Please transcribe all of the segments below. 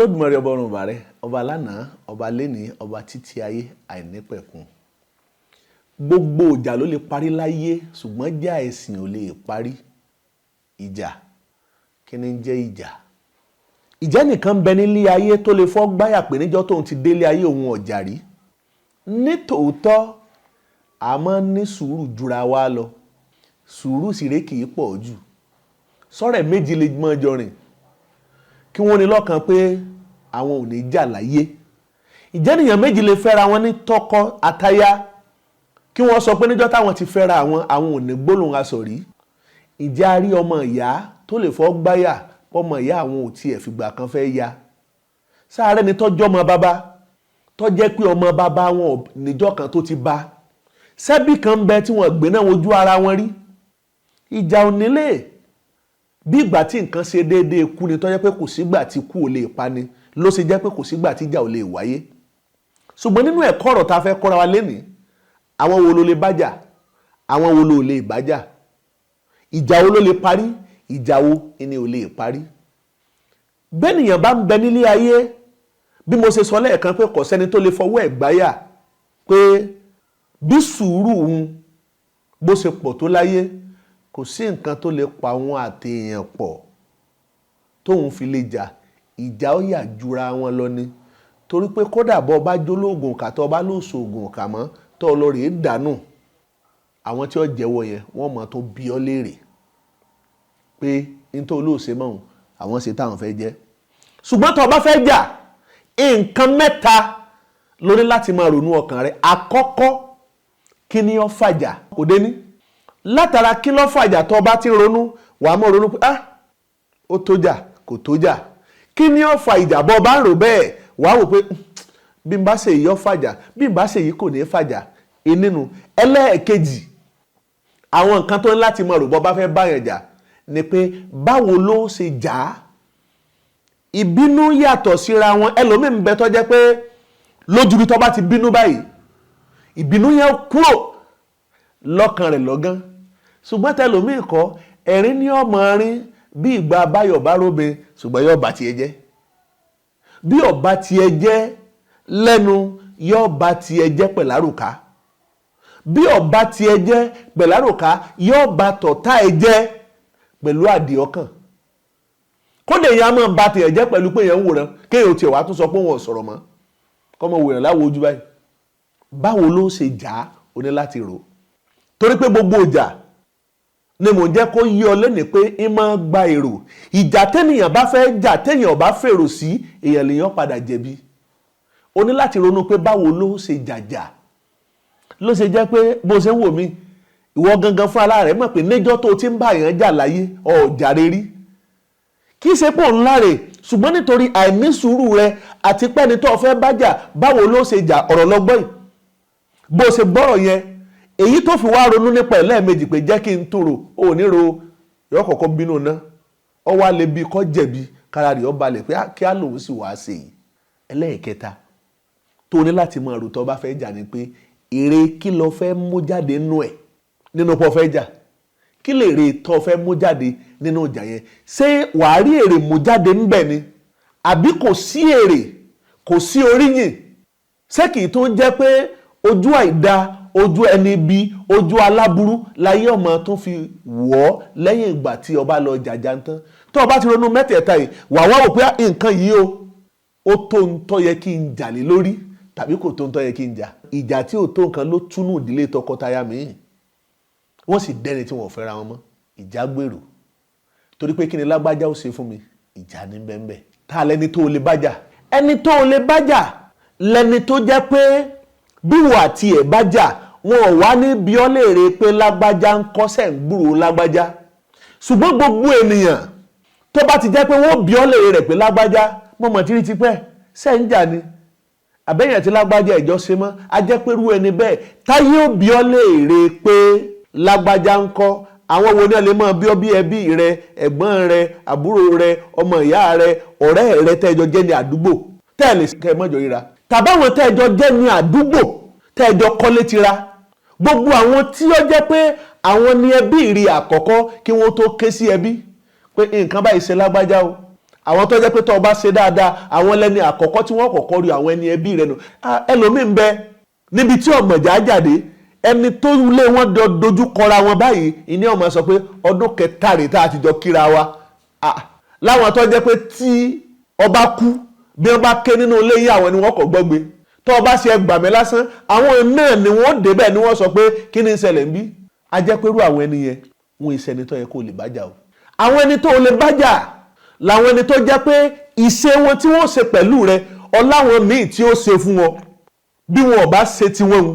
Olódùmarè ọba ọ̀run bàrẹ́, ọba lánàá, ọba lénìí, ọba títí ayé àìnípẹ̀kun. Gbogbo ìjà ló lè parí láyé, ṣùgbọ́n ìjà ẹ̀sìn ò lè parí. Ìjà, kí ni ń jẹ́ ìjà? Ìjẹ́ nìkan bẹ nílé ayé tó lè fọ́ gbáyà pé níjọ́ tóun ti délé ayé òun ọ̀jà rí. Nítòótọ́, a máa ń ní sùúrù jura wa lọ. Sùúrù sì ré kì í pọ̀ jù. Sọ̀rẹ́ méjì lè mọ́ jọ rìn kí wọ́n ní lọ́kàn pé àwọn ò ní jà láyé. Ìjẹ́ ènìyàn méjì lè fẹ́ra wọn ní tọkọ àtaya kí wọ́n sọ pé níjọ́ táwọn ti fẹ́ra àwọn, àwọn ò ní gbólóhùn asọ̀ rí. Ìjẹ́ a rí ọmọ ìyá tó lè fọ́ gbáyà pọ́mọ ìyá àwọn ò tiẹ̀ fìgbà kan fẹ́ ya? Sáárẹ́ ni tọ́jọ́ ọmọ bàbá tó jẹ́ pé ọmọ bàbá wọn níjọ́ kan tó ti bá. Sẹ́bí kan ń bẹ tí wọ́n gbé náà wojú ara wọn rí. Ìjà ò nílé. Bí ìgbà tí nǹkan ṣe déédéé kú ni tó jẹ́ pé kò sígbà tí kú ò lè pa ni, ló ṣe jẹ́ pé kò sígbà tí ìjà ò lè wáyé. Ṣùgbọ́n nínú ẹ̀kọ́ ọ̀rọ̀ tá a fẹ́ kọ́ra wa lénìí, àwọn wo ló lè bá jà? Àwọn wo ló lè bá jà? Ìjà wo ló lè parí? Ìjà wo ni ò lè parí? Bẹ́nìyàn bá ń bẹ nílé ayé, bí mo ṣe sọ lẹ́ẹ̀kan pé kò sẹ́ni tó lè fọwọ́ ẹ̀ gbáyà pé bí sùúrù òun bó ṣe pọ̀ tó láyé, kò sí nǹkan tó lè pa òun àti èèyàn pọ̀ tóun fi lè jà. Ìjà ó yà jura wọn lọ ni. Torí pé kódà bó bá jólóògùn kà tó bá lóòsò ògùn kà mọ́ tó lọ rèé dànù, àwọn tí ó jẹ́wọ́ yẹn wọ́n mọ̀ tó bí ọ léèrè pé ní tó olóòṣè mọ́ òun, àwọn ṣe táwọn fẹ́ jẹ́. Ṣùgbọ́n tó bá fẹ́ jà, nǹkan mẹ́ta ló ní láti máa ronú ọkàn rẹ. Àkọ́kọ́, kí ni ó fàjà? Kò dé ní. Látara kí ló fàjà tó bá ti ronú, wàá mọ̀ ronú pé ah, ó tó jà, kò tó jà. Kí ni ó fa ìjà? Bó bá ń rò bẹ́ẹ̀, wàá wò pé bí n bá ṣe èyí ó fàjà, bí n bá ṣe èyí kò ní fàjà. Ìnínú ẹlẹ́ẹ̀kejì, àwọn nǹkan tó ní láti máa rò bó bá fẹ́ bá yẹn jà ni pé báwo ló ṣe jà á? Ìbínú yàtọ̀ síra wọn. Ẹlòmíì ń bẹ tó jẹ́ pé lójú bí tó bá ti bínú báyìí, ìbínú yẹn kúrò lọ́kàn rẹ̀ lọ́gán. Ṣùgbọ́n tẹlòmíì kọ́, ẹ̀rín ní ọmọ rín bí ìgbà báyọ̀ bá róbe, ṣùgbọ́n yóò bá tiẹ̀ jẹ́. Bí ó bá tiẹ̀ jẹ́ lẹ́nu, yóò bá tiẹ̀ jẹ́ pẹ̀lárùká. Bí ó bá tiẹ̀ jẹ́ pẹ̀lárùká, yóò bá tọ̀tá ẹ jẹ́ pẹ̀lú àdì ọkàn. Kódà èèyàn á máa ba tiẹ̀ jẹ́ pẹ̀lú pé èèyàn ń wòran, kéèyàn tiẹ̀ wá tún sọ pé òun ò sọ̀rọ̀ mọ́, kọ́mọ wòran láwo ojú báyìí. Báwo ló ṣe jà á? O ní láti rò. Torí pé gbogbo ìjà ni mò ń jẹ́ kó yí ọ lẹ́nìí pé ń máa gba èrò. Ìjà tẹ́nìyàn bá fẹ́ jà, téèyàn bá fèrò sí, èèyàn lèèyàn padà jẹ̀bi. O ní láti ronú pé báwo ló ṣe jàjà. Ló ṣe jẹ́ pé bó ṣe ń wò mí, ìwọ gangan fún ara rẹ mọ̀ pé níjọ́ tó ti ń bá èèyàn jà láyé, ọ̀ jàre rí. Kì í ṣe pé òun láre, ṣùgbọ́n nítorí àìní sùúrù rẹ àti pé ẹni tó fẹ́ bá jà, báwo ló ṣe jà, ọ̀rọ̀ lọ́gbọ́n yìí. Bó ṣe gbọ́rọ̀ yẹn, èyí tó fi wá ronú nípa ẹ̀ lẹ́ẹ̀mejì pé jẹ́ kí n tòrò, ò ní ro, yọ kọ̀ọ̀kan bínú ná. Ọ wá lè bí kọ́ jẹ̀bi kára rẹ̀ ó balẹ̀ pé kí á lòun sì wá ṣe yìí. Ẹlẹ́ẹ̀kẹta tó ní láti máa rò tó bá fẹ́ jà ni pé èrè kí lo fẹ́ mú jáde nínú ẹ̀, nínú pọ̀ fẹ́ jà. Kí lè rè tó fẹ́ mú jáde nínú ìjà yẹn? Ṣé wàá rí èrè mú jáde ńbẹ̀ ni? Àbí kò sí èrè, kò sí oríyìn? Ṣé kìí tó jẹ́ pé ojú àìda, ojú ẹni bí, ojú aláburú láyé ọmọ tó fi wọ̀ ọ́ lẹ́yìn ìgbà tí ọba lọ jàjà tán? Tó o bá ti ronú mẹ́tẹ̀ẹ̀ta yìí, wàá wá wò pé nǹkan yìí o, ó tó ń tọ́ yẹ kí n jà lé lórí tàbí kò tó ń tọ́ yẹ kí n jà. Ìjà tí ò tó nǹkan ló túnú ìdílé tọkọtaya míì, wọ́n sì dẹ́ni tí wọ́n fẹ́ra wọn mọ́. Ìjà gbèrò torí pé kí ni lágbájá ó ṣe fún mi? Ìjà ní bẹ́ẹ̀nbẹ́ẹ̀. Ta lẹni tó lè bá jà? Ẹni tó lè bá jà lẹni tó jẹ́ pé bí wò àti ẹ̀ bá jà, wọn ò wá ní bi ọ́ léèrè pé lágbájá ń kọ́sẹ̀ ń gbúròó lágbájá. Ṣùgbọ́n gbogbo ènìyàn tó bá ti jẹ́ pé wọ́n bi ọ́ léèrè rẹ̀ pé lágbájá mọ̀mọ́ tírí tipẹ́ ṣẹ́ ń jà ni, àbẹ́yẹn àti lágbájá ìjọ ṣe mọ́, a jẹ́ pé irú ẹni bẹ́ẹ̀ táyé ò bi ọ́ léèrè pé lágbájá ń kọ́. Àwọn wo ni ẹ lè máa bí ọ bí ẹbí rẹ, ẹ̀gbọ́n rẹ, àbúrò rẹ, ọmọ ìyá rẹ, ọ̀rẹ́ rẹ tẹ́jọ jẹ́ ní àdúgbò tẹ́ẹ̀lì kẹ́ ẹ mọ́jọ ríra, tàbáwọn tẹ́jọ jẹ́ ní àdúgbò tẹ́jọ kọ́lé tira, gbogbo àwọn tí ó jẹ́ pé àwọn ni ẹbí rí àkọ́kọ́ kí wọ́n tó ké sí ẹbí pé nǹkan báyìí ṣe lágbájá o, Àwọn tó jẹ́ pé tó o bá ṣe dáadáa, àwọn lẹ́ni àkọ́kọ́ tí wọ́n kọ́kọ́ rí, àwọn ẹni ẹbí rẹ nù. Ẹlòmíì ń bẹ níbi tí ọ̀mọ̀jà jáde, ẹni tó lé wọn dojú kọra wọn báyìí, ìní ọmọ sọ pé ọdún kẹta rèé tá a ti jọ kíra wa. Láwọn tó jẹ́ pé tí ọba kú, bí wọ́n bá ké nínú ilé yìí, àwọn ni wọ́n kọ́ gbọ́gbe. Tó o bá ṣe ẹgbàmí lásán, àwọn náà ni wọ́n débẹ̀ ni wọ́n sọ pé kí ni ń ṣẹlẹ̀ ń bí. A jẹ́ pé irú àwọn ẹni yẹn, wọn ìṣẹ́ni tó yẹ kó lè bájà o. Àwọn ẹni tó lè bájà làwọn ẹni tó jẹ́ pé ìṣe wọn tí wọ́n ṣe pẹ̀lú rẹ, ọláwọn míì tí ó ṣe fún wọn, bí wọn ò bá ṣe tiwọn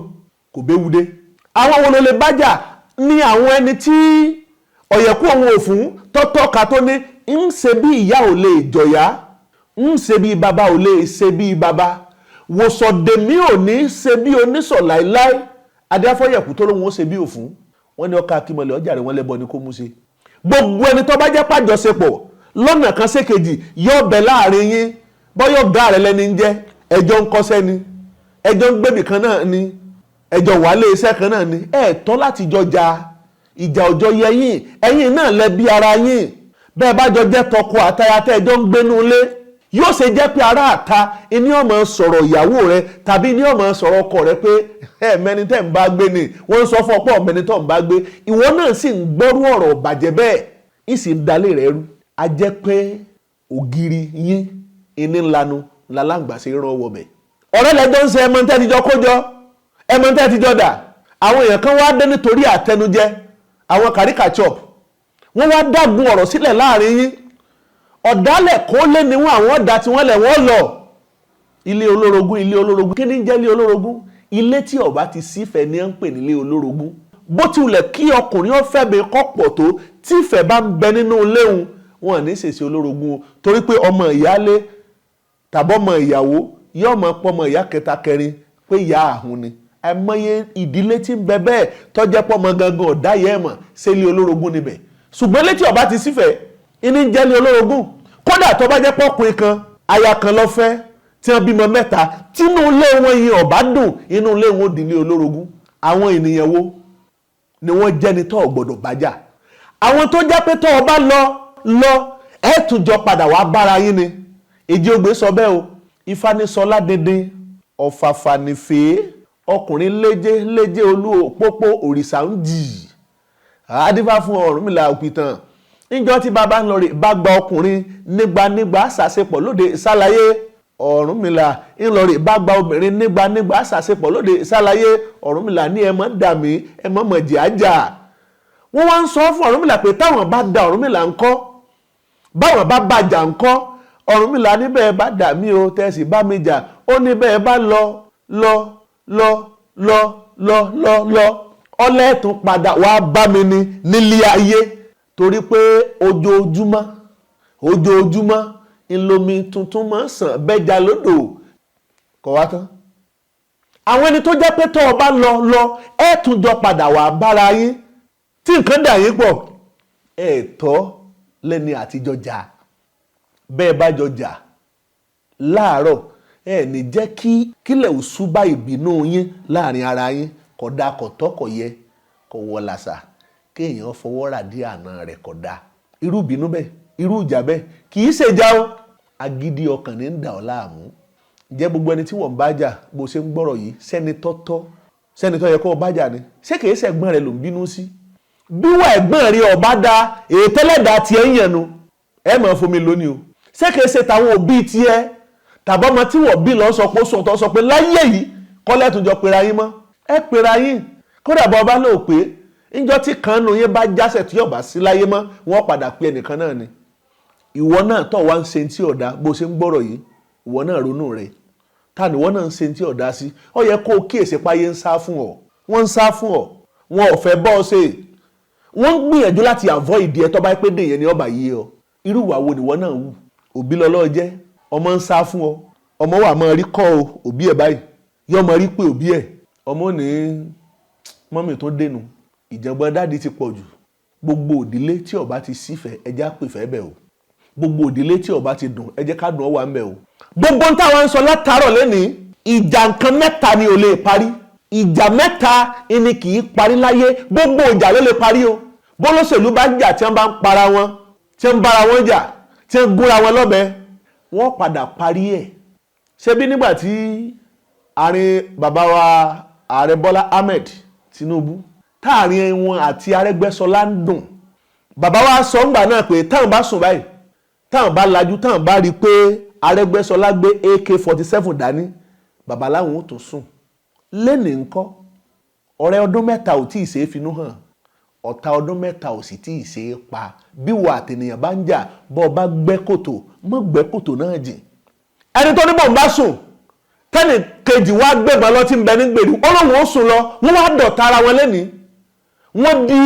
kò béwu dé. Àwọn wo ló lè bájà ní àwọn ẹni tí ọ̀yẹ̀kú òun ò fún tọ́tọ́ka tó ní ń ṣe bí ìyá ò lè jọ̀yà, ń ṣe bí bàbá ò lè ṣe bí bàbá, wòsàndèmí ò ní ṣe bí oníṣọ̀ láéláé. Adéáfọ́yẹ̀kú tó lóun ó ṣe bí òfún, wọ́n ní ọkà akímọ̀lẹ̀ ọjà rẹ̀ wọ́n lẹ́bọ ni kó mú ṣe. Gbogbo ẹni tó bá jẹ́ pàjọṣepọ̀ lọ́nà kan sékejì yóò bẹ láàrin yín, bọ́yọ̀ ọ̀gá rẹ̀ lẹ́ni ń jẹ́, ẹjọ́ ń kọ́ṣẹ́ ni, ẹjọ́ ń gbébì kan náà ni, ẹjọ́ wà lé iṣẹ́ kan náà ni, ẹ tọ́ láti jọ ja ìjà ọjọ́ yẹ yín, ẹ̀yin náà lẹ bí ara yín. Bẹ́ẹ̀ bá jọ jẹ́ tọkọ àtaya tẹ́ ẹjọ́ ń gbénú ilé, yóò ṣe jẹ́ pé ará àta ní ó máa sọ̀rọ̀ ìyàwó rẹ tàbí ní ó máa sọ̀rọ̀ ọkọ rẹ pé ẹ mẹni tẹ́ ń bá gbé ni, wọ́n ń sọ fún ọ̀pọ̀ mẹni tó ń bá gbé, ìwọ náà sì ń gbọ́rú ọ̀rọ̀ bàjẹ́ bẹ́ẹ̀, ìsì ń dalé rẹ rú. A jẹ́ pé ògiri yín iní ńlanu làláǹgbà ṣe rán wọbẹ̀. Ọ̀rẹ́ lẹ́jọ́ ń ṣe, ẹmọ tẹ́ ti jọ kójọ, ẹmọ tẹ́ ti jọ dà. Àwọn èèyàn kan wá dé nítorí àtẹnujẹ, àwọn kàríkàchọ́p, wọ́n wá dágun ọ̀rọ̀ sílẹ̀ láàrin yín. Ọ̀dálẹ̀ kó lé ní wọn, àwọn ọ̀dà tí wọ́n lẹ̀ wọ́n lọ. Ilé olórogún, ilé olórogún, kí ni ń jẹ́ ilé olórogún? Ilé tí ọba ti sífẹ̀ ni à ń pè nílé olórogún. Bó ti wulẹ̀ kí ọkùnrin ó fẹ́ mi kọ́ pọ̀ tó, tí ìfẹ́ bá ń bẹ nínú ilé òun, wọn ní ṣèṣe olórogún o, torí pé ọmọ ìyálé tàbí ọmọ ìyàwó yóò máa pọ́ ọmọ ìyá kẹta kẹrin pé ìyá àhún ni. Àìmọye ìdílé tí ń bẹ bẹ́ẹ̀ tó jẹ́ pọ́ ọmọ gangan ọ̀dá yẹ mọ̀ ṣe ilé olórogún níbẹ̀. Ṣùgbọ́n létí ọba ti sífẹ̀, ìní ń jẹ́ ilé olórogún. Kódà tó bá jẹ́ pọ́kùnrin kan, aya kan ló fẹ́, tí wọ́n bímọ mẹ́ta, tínú ilé wọn yìí ọ̀bá dùn, inú ilé wọn ò di ilé olórogún. Àwọn ènìyàn wo ni wọ́n jẹ́ni tó ò gbọ́dọ̀ bájà? Àwọn tó jẹ́ pé tó o bá lọ lọ, ẹ tún jọ padà wá bára yín ni. Èjì Ogbè sọ bẹ́ẹ̀ o. Ifánisọlá díndín, ọ̀fàfà nìfẹ́, ọkùnrin léjé léjé olú òpópó òrìṣà ń jì. Adífá fún Ọ̀rúnmìlà òpìtàn. Níjọ́ tí bàbá ń lọ rè bá gba ọkùnrin nígbànígbà ṣàṣepọ̀ lóde ìsàlàyé. Ọ̀rúnmìlà ń lọ rè bá gba obìnrin nígbànígbà ṣàṣepọ̀ lóde ìsàlàyé. Ọ̀rúnmìlà ní ẹ mọ́ dà mí, ẹ mọ́ mọ̀ jẹ́ àjà. Wọ́n wá ń sọ fún Ọ̀rúnmìlà pé táwọn bá da Ọ̀rúnmìlà ńkọ́, báwọn bá bàjà ńkọ́. Ọ̀rúnmìlà ní bẹ́ẹ̀ bá dà mí o, tẹ̀sí bá mi jà. Ó ní bẹ́ẹ̀ bá lọ lọ lọ lọ lọ lọ lọ, ọlẹ́tún padà wá bá mi ní nílé ayé. Torí pé ojoojúmọ́ ojoojúmọ́ ńlomi tuntun máa ń sàn bẹ́ja lódò. Kọ̀ wá tán. Àwọn ẹni tó jẹ́ pé tó o bá lọ lọ, ẹ tún jọ padà wá bára yín. Tí nǹkan dà yín pọ̀, ẹ tọ́ lẹ́ni àtijọ́ jà. Bẹ́ẹ̀ bá jọ jà láàárọ̀, ẹ ní jẹ́ kí kílẹ̀ òṣù bá ìbínú yín láàrin ara yín. Kò dáa, kò tọ́, kò yẹ, kò wọ làṣà kéèyàn fọwọ́ rà dí àna rẹ̀, kò dáa. Irú ìbínú bẹ́ẹ̀, irú ìjà bẹ́ẹ̀ kì í ṣèjà o. Agídí ọkàn ní ń dà ọ́ láàmú. Ǹjẹ́ gbogbo ẹni tí wọ́n ń bá jà bó ṣe ń gbọ́rọ̀ yìí, sẹ́ni tọ́tọ́, sẹ́ni tó yẹ kó o bá jà ni? Ṣé kìí ṣe ẹ̀gbọ́n rẹ ló ń bínú sí? Bí wà ẹ̀gbọ́n rẹ ọba da ètẹ́lẹ̀dá tiẹ̀ ń yẹnu, ẹ máa fomi lónìí o. Ṣé kìí ṣe tàwọn òbí tiẹ̀ tàbọ́mọ tí wọ́n bí lọ sọ pé ó sùn tó sọ pé láyé yìí kọ́lẹ́ tún jọ pera yín mọ́? Ẹ pera yín. Kódà bọ́ ọba náà pé níjọ́ tí kan nù yín bá jásẹ̀ tí ọba sí láyé mọ́, wọ́n padà pé ẹnìkan náà ni. Ìwọ náà tó wá ń ṣe tí ọ̀dà bó ṣe ń gbọ́rọ̀ yìí, ìwọ náà ronú rẹ̀. Ta ni ìwọ náà ń ṣe tí ọ̀dà sí? Ó yẹ kó o kíyèsí páyé ń sá fún ọ. Wọ́n ń sá fún ọ. Wọn ò fẹ́ bọ́ ọ ṣe. Wọ́n ń gbìyànjú láti avoid ẹ tó bá pé dèyẹn ni ọba yìí ọ. Irú ìwà wo ni ìwọ náà wù? Òbí lọ́lọ́ jẹ́, ọmọ ń sá fún ọ. Ọmọ wa máa rí kọ́ o, òbí ẹ̀ báyìí. Yọ máa rí pé òbí ẹ̀. Ọmọ ní mọ́mì tó dénú. Ìjàngbọ̀n dáàdi ti pọ̀ jù. Gbogbo òdílé tí ọba ti sífẹ̀ẹ́, ẹ jẹ́ á pè fẹ́ bẹ̀ o. Gbogbo òdílé tí ọba ti dùn, ẹ jẹ́ ká dùn ọ́ wà ń bẹ̀ o. Gbogbo ohun táwọn ń sọ látàárọ̀ lẹ́nìí, ìjà nǹkan mẹ́ta ni ò lè parí. Ìjà mẹ́ta ni kì í parí láyé. Gbogbo ìjà ló lè parí o. Bólóṣèlú bá jà tí wọ́n bá ń para wọn, tí wọ́n ń bára wọn jà, tí wọ́n gúnra wọn lọ́bẹ, wọ́n padà parí ẹ̀. Ṣebí nígbà tí àárín bàbá wa ààrẹ Bọ́lá Ahmed Tinubu, táàrin wọn àti Arẹ́gbẹ́ṣọlá ń dùn, bàbá wa sọ ńgbà náà pé táwọn bá sùn báyìí, táwọn bá lajú, táwọn bá rí i pé Arẹ́gbẹ́ṣọlá gbé AK-47 dání, bàbá láwọn ò tó sùn. Lẹ́nìí ńkọ́, ọ̀rẹ́ ọdún mẹ́ta ò tí ì ṣe é finú hàn, ọ̀tá ọdún mẹ́ta ò sì tí ì ṣe é pa. Bí wo àtẹnìyàn bá ń jà, bọ́ ọ bá gbẹ́ kòtò, mọ́ gbẹ́ kòtò náà jìn. Ẹni tó ní bò ń bá sùn, tẹ́nì kejì wá gbẹ̀gbọ́n lọ tí ń bẹ ní gbèrú, ó lóun ó sùn lọ, wọ́n wá dọ̀tá ara wọn lẹ́nìí. Wọ́n di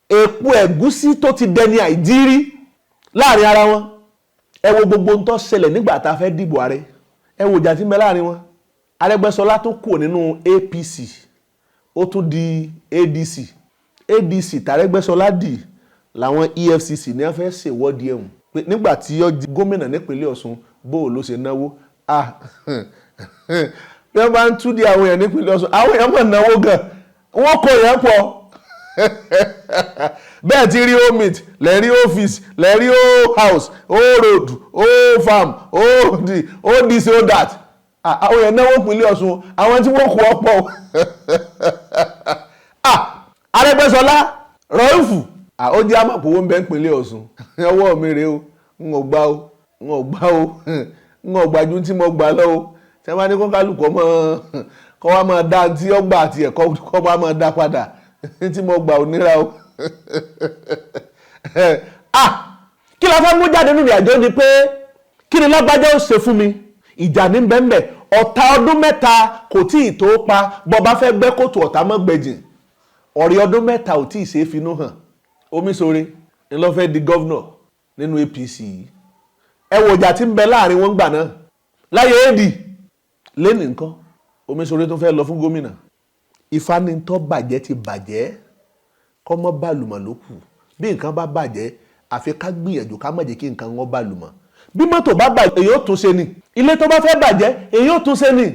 èpo ẹ̀gúsí tó ti dẹni àìjírí láàrin ara wọn. Ẹ wo gbogbo ohun tó ṣẹlẹ̀ nígbà tá a fẹ́ dìbò ààrẹ, ẹ wo ìjà tí ń bẹ láàrin wọn. Arẹ́gbẹ́ṣọlá tó kù nínú APC, ó tún di ADC. ADC tàrẹ́gbẹ́ṣọlá dì làwọn EFCC ní wọ́n fẹ́ ṣèwọ́de ẹ̀hún pé nígbà tí ó di gómìnà nípínlẹ̀ Ọ̀ṣun, bó o ló ṣe náwó. Bí wọ́n bá ń tú di àwọn èèyàn nípínlẹ̀ Ọ̀ṣun, àwọn èèyàn mọ̀ náwó gan, wọ́n kọ èèyàn pọ̀. Bẹ́ẹ̀ ti rí o meat, lẹ́ rí office, lẹ́ rí o house, o road, o farm, o di o this, o that. Àwọn èèyàn náwó nípínlẹ̀ Ọ̀ṣun, àwọn tí wọ́n kó ọ̀pọ̀. Arẹ́gbẹ́ṣọlá Rọ́ìfù, ó jẹ́ àmọ̀pọ̀wọ́ ń bẹ nípínlẹ̀ Ọ̀ṣun. Ọwọ́ mi rèé o, n ò gbà o, n ò gbà o, n ò gbà ju tí mo gbà lọ o. Tí wọ́n bá ní kó kálukú ọmọ kọ́ wá máa dá tí ó gbà àti ẹ̀kọ́ kọ́ wá máa dá padà, tí mo gbà ò níra o. Kí la fẹ́ mú jáde nínú ìrìnàjò ni pé kí ni lágbájá ó ṣe fún mi? Ìjà ní bẹ́ẹ̀nbẹ́. Ọ̀tá ọdún mẹ́ta kò tí ì tó pa. Bọ́ bá fẹ́ gbẹ́ kòtò ọ̀tá mọ́ gbẹ̀jìn. Ọ̀rẹ́ ọdún mẹ́ta ò tí ì ṣe é finú hàn. Omiṣore ń lọ fẹ́ di gọ́vnọ̀ nínú APC yìí. Ẹ wo ìjà tí ń bẹ láàrin wọn gbà náà láyé AD. Lẹ́nìí nǹkan, Omiṣore tó fẹ́ lọ fún gómìnà. Ìfanitọ́ bàjẹ́ ti bàjẹ́, kọ́mọ́ bàlùmọ̀ ló kù. Bí nǹkan bá bàjẹ́, àfi ká gbìyànjú ká má jẹ́ kí nǹkan wọn bàlùmọ̀. Bí mọ́tò bá bàjẹ́, èyí ó tún ṣe ni. Ilé tó bá fẹ́ bàjẹ́, èyí ó tún ṣe ni.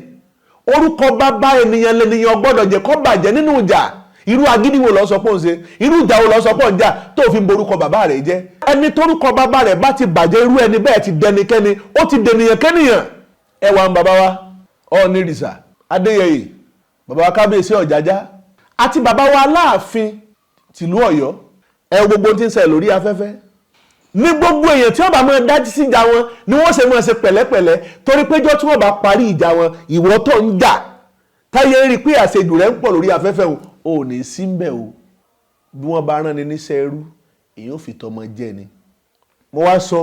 Orúkọ bàbá ènìyàn lènìyàn gbọ́dọ̀ jẹ́ kó bàjẹ́ nínú ìjà. Irú agídí wo ló sọ pé òun ṣe? Irú ìjà wo ló sọ pé òun jà tó fi ń borúkọ bàbá rẹ̀ jẹ́? Ẹni tórúkọ bàbá rẹ̀ bá ti bàjẹ́, irú ẹni bẹ́ẹ̀ ti dẹnikẹ́ni, ó ti dènìyàn kẹ́nìyàn. Ẹ wà ń bàbá wa Ọọ̀nìrìṣà Adéyẹyè, bàbá wa Kábíyèsí Ọ̀jájá àti bàbá wa Aláàfin tìlú Ọ̀yọ́. Ẹ gbogbo tí ń ṣẹlẹ̀ lórí afẹ́fẹ́ ní gbogbo èèyàn tí wọ́n bá máa dájú sí ìjà wọn ni wọ́n ṣe máa ṣe pẹ̀lẹ́pẹ̀lẹ́, torí péjọ tí wọ́n bá parí ìjà wọn, ìwọ tó ń jà táyé rí i pé àṣejù rẹ̀ ń pọ̀ lórí afẹ́fẹ́ o, ò ní sí ń bẹ̀ o. Bí wọ́n bá rán ni níṣẹ́ ẹrú, èèyàn ò fi tọmọ jẹ́ ni. Mo wá sọ,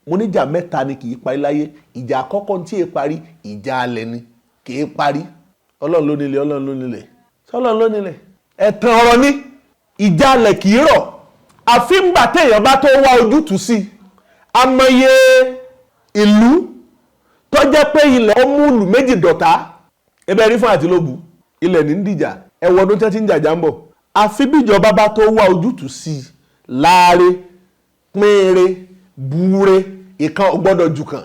mo níjà mẹ́ta ni kì í parí láyé. Ìjà àkọ́kọ́ tí è parí, ìjà alẹ̀ ni, kì í parí. Ọlọ́run ló nílẹ̀, Ọlọ́run ló nílẹ̀, sọlọ́run ló nílẹ̀. Ẹ̀tàn ọ̀rọ̀ ni ìjà alẹ̀ kì í rọ̀, àfi ńgbà téèyàn bá tó wá ojútùú sí i. Amọye ìlú tó jẹ́ pé ilẹ̀ ọmú ìlú méjì dọ̀tá, ẹbẹ̀ rí fún àtìlóbu, ilẹ̀ ní ń dìjà. Ẹ wo ọdún tí wọ́n ti ń jàjà ń bọ̀. Àfi bíjọba bá tó wá ojútùú sí i láàárẹ̀, pínre, búure, ìkan ò gbọ́dọ̀ jù kàn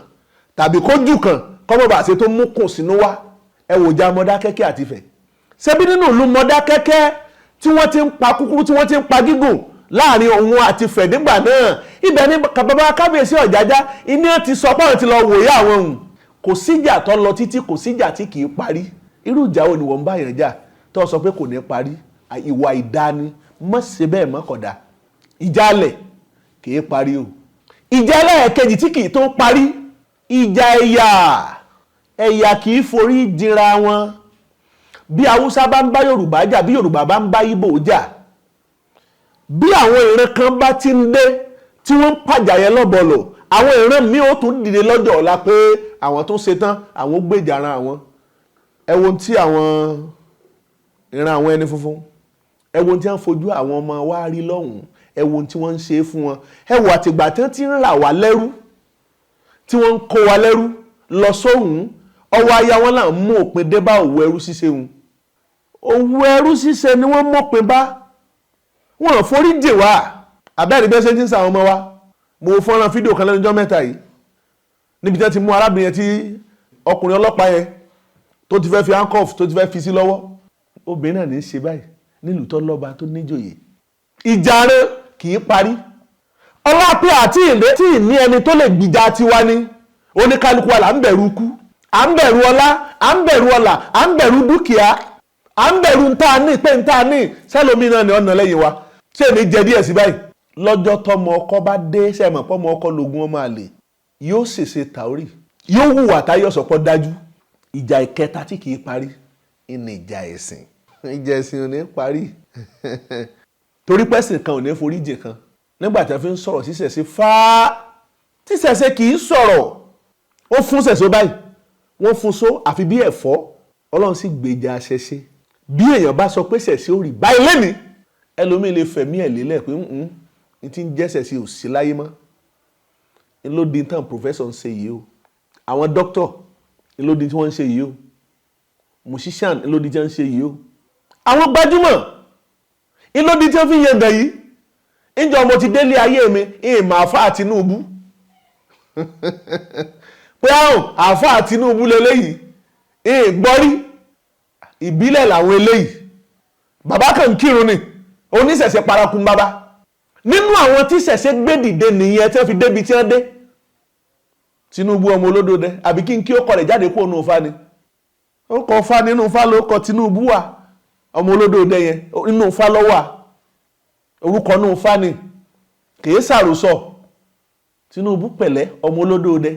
tàbí kó jù kàn kọ́mọ́ bá ṣe tó mú kùn sínú wá. Ẹ wò já Mọdákẹ́kẹ́ àti Ifẹ̀. Ṣebí nínú ìlú Mọdákẹ́kẹ́ tí wọ́n ti ń pa kúkúrú, tí wọ́n ti ń pa gígùn láàrin òun àti Ifẹ̀ nígbà náà, ibẹ̀ ni bàbá Kábíyèsí Ọ̀jájá iná ti sọ pé àwọn ti lọ wòye àwọn òun. Kò síjà tó lọ títí, kò síjà tí kì í parí. Irú ìjà wo ni wọ́n ń bá yàn jà tó sọ pé kò ní parí? Ìwà ìdání, mọ̀ ṣe bẹ́ẹ̀ mọ́ kódà. Ìjà alẹ̀ kì í parí o. Ìjà ẹlẹ́ẹ̀kejì tí kì í tó parí, ìjà ẹ̀yà. Ẹ̀yà kì í forí jìnra wọn. Bí Haúsá bá ń bá Yorùbá jà, bí Yorùbá bá ń bá Ìgbò jà, bí àwọn ìran kan bá ti ń dé tí wọ́n ń pàjà yẹn lọ́bọ̀lọ̀, àwọn ìran míì ó tún dìde lọ́jọ́ ọ̀la pé àwọn tó ṣe tán, àwọn gbèjà ara àwọn. Ẹ wo tí àwọn ìran àwọn ẹni funfun, ẹ wo tí wọ́n fojú àwọn ọmọ wa rí lọ́hùn-ún, ẹ wo tí wọ́n ń ṣe fún wọn. Ẹ wo àtìgbà tí wọ́n ti ń rà wá lẹ́rú, tí wọ́n ń kó wa lẹ́rú lọ sóhùn, ọwọ́ aya wọn là ń mú òpin dé bá òwò ẹrú ṣíṣe wọn. Òwò ẹrú ṣíṣe ni wọ́n mọ̀pin bá. Wọn ò forí jì wá. Àbẹ́rẹ́ bí ẹ ṣe ti ń sa àwọn ọmọ wa. Mo fọ́nrán fídíò kan lẹ́nu ọjọ́ mẹ́ta yìí níbi tí wọ́n ti mú arábìnrin yẹn tí ọkùnrin ọlọ́pàá yẹn tó ti fẹ́ fi handcuff tó ti fẹ́ fi sí lọ́wọ́. Obìnrin náà ní í ṣe báyìí nílùú tó lọ́ba tó níjòyè. Ìjà rẹ̀ kì í parí. Ọlá pé àti ìrètí tí ní ẹni tó lè gbìjà tiwa ni. Oníkálukú wa là ń bẹ̀rù ikú, à ń bẹ̀rù ọlá, à ń bẹ̀rù ọlà, à ń bẹ̀rù dúkìá, à ń bẹ̀rù ntá ní pé ntá ní sẹ́lómi náà ni ọ̀nà lẹ́yìn wa. Ṣé èmi jẹ díẹ̀ sí báyìí? Lọ́jọ́ tọmọ ọkọ bá dé, sẹ́mọ̀ pọ́mọ ọkọ lògùn ọmọ àlè, yóò ṣèṣe tàórì, yóò hùwà táyọ̀ sọ̀pọ̀ dájú. Ìjà ìkẹta tí kì í parí ìní ìjà ẹ̀sìn. Ìjà ẹ̀sìn ò ní parí torí pẹ́sìn kan ò ní forí jìn kan. Nígbà tí wọ́n fi ń sọ̀rọ̀ sí ṣẹ̀ṣẹ̀ fáá, tí ṣẹ̀ṣẹ̀ kì í sọ̀rọ̀, ó fún ṣẹ̀ṣẹ̀ báyìí, wọ́n fún so àfi bí ẹ̀fọ́. Ọlọ́run sì gbèjà ṣẹ̀ṣẹ̀. Bí èèyàn bá sọ pé ṣẹ̀ṣẹ̀ ó rí báyìí lẹ́nìí, ẹlòmíì lè fẹ̀mí ẹ̀ lélẹ̀ pé n ti ń jẹ́ ṣẹ̀ṣẹ̀ ò sí láyé mọ́. N ló di tán professor ń ṣe yìí o, àwọn doctor n ló di tí wọ́n ń ṣe yìí o, musician n ló di tí wọ́n ń ṣe yìí o, àwọn gbajúmọ̀ n ló di tí wọ́n fi yan gàn yìí. Ǹjọ́ mo ti délé ayé mi, ìmọ̀ àfa Tinubu pé àrùn àfa Tinubu leléyìí, ìgbọ́rí ìbílẹ̀ làwọn eléyìí. Bàbá kan kírun ni oníṣẹ̀ṣẹ̀ parakun bàbá. Nínú àwọn tí ṣẹ̀ṣẹ̀ gbé dìde nìyẹn tí wọ́n fi débi tí wọ́n dé. Tinubu ọmọ olódòdẹ, àbí kí n kí ó kọ rẹ̀ jáde kó nù fa ni, ó kọ fa nínú fa ló kọ Tinubu wà, ọmọ olódòdẹ yẹn nínú fa ló wà, orúkọ nù fa ni, kìí ṣàròsọ. Tinubu pẹ̀lẹ́ ọmọ olódòdẹ.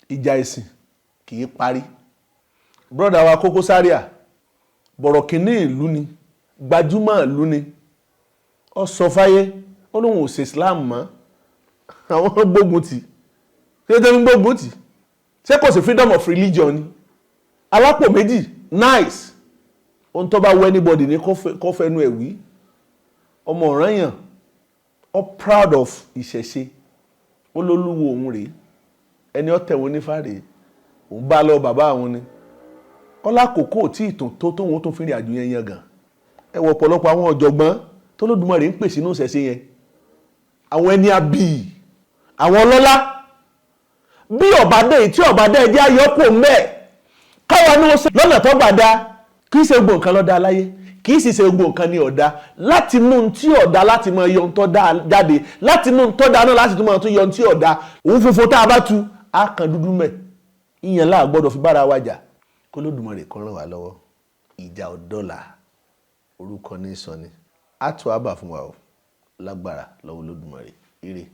Ìjà ẹ̀sìn kìí parí. Brọ́dà wa Koko Zaria, bọ̀rọ̀ kìíní ìlú ni, gbajúmọ̀ ìlú ni, ó sọ fáyé ó lóun ò ṣe Islam mọ́. Àwọn gbógun tì, ṣé tó ń gbógun tì, ṣé kò sí freedom of religion ni? Alápò méjì nice, ohun tó bá wọ anybody ní kó fẹnu ẹ̀ wí. Ọmọ ọ̀ranyàn, ó proud of ìṣẹ̀ṣe, ó lólúwo òun rèé, ẹni ó tẹ̀wọ́n nífà rèé, òun bá lọ bàbá àwọn ni. Ọlákòókò tí ìtàn tó tóun tó fi rìn àjò yẹn yan gan. Ẹ wọ ọ̀pọ̀lọpọ̀ àwọn ọ̀jọ̀gbọ́n tó Olódùmarè ń pè sínú ìṣẹ̀ṣe yẹn, àwọn ẹni abì, àwọn ọlọ́lá. Bí ọ̀bá dé tí ọ̀bá dé ẹjẹ́ ayọ́kù mẹ́ẹ̀ káwa ní wọ́n ṣe lọ́nà tó gbà dá. Kì í ṣe gbogbo nǹkan ló dá láyé, kì í sì ṣe gbogbo nǹkan ní ọ̀dá. Láti mú un tí ọ̀dá láti máa yọ ohun tó dá jáde, láti mú un tó dá náà láti tún máa tún yọ ohun tí ọ̀dá. Òun funfun tá a bá tu á kan dúdú mẹ́. Ìyẹn láà gbọ́dọ̀ fi bára wa jà. Kó Olódùmarè kó ràn wá lọ́wọ́. Ìjà ọ̀dọ́là orúkọ ní sọ ni. Á tó àbà fún wa o, lágbára lọ́wọ́ Olódùmarè. Ire.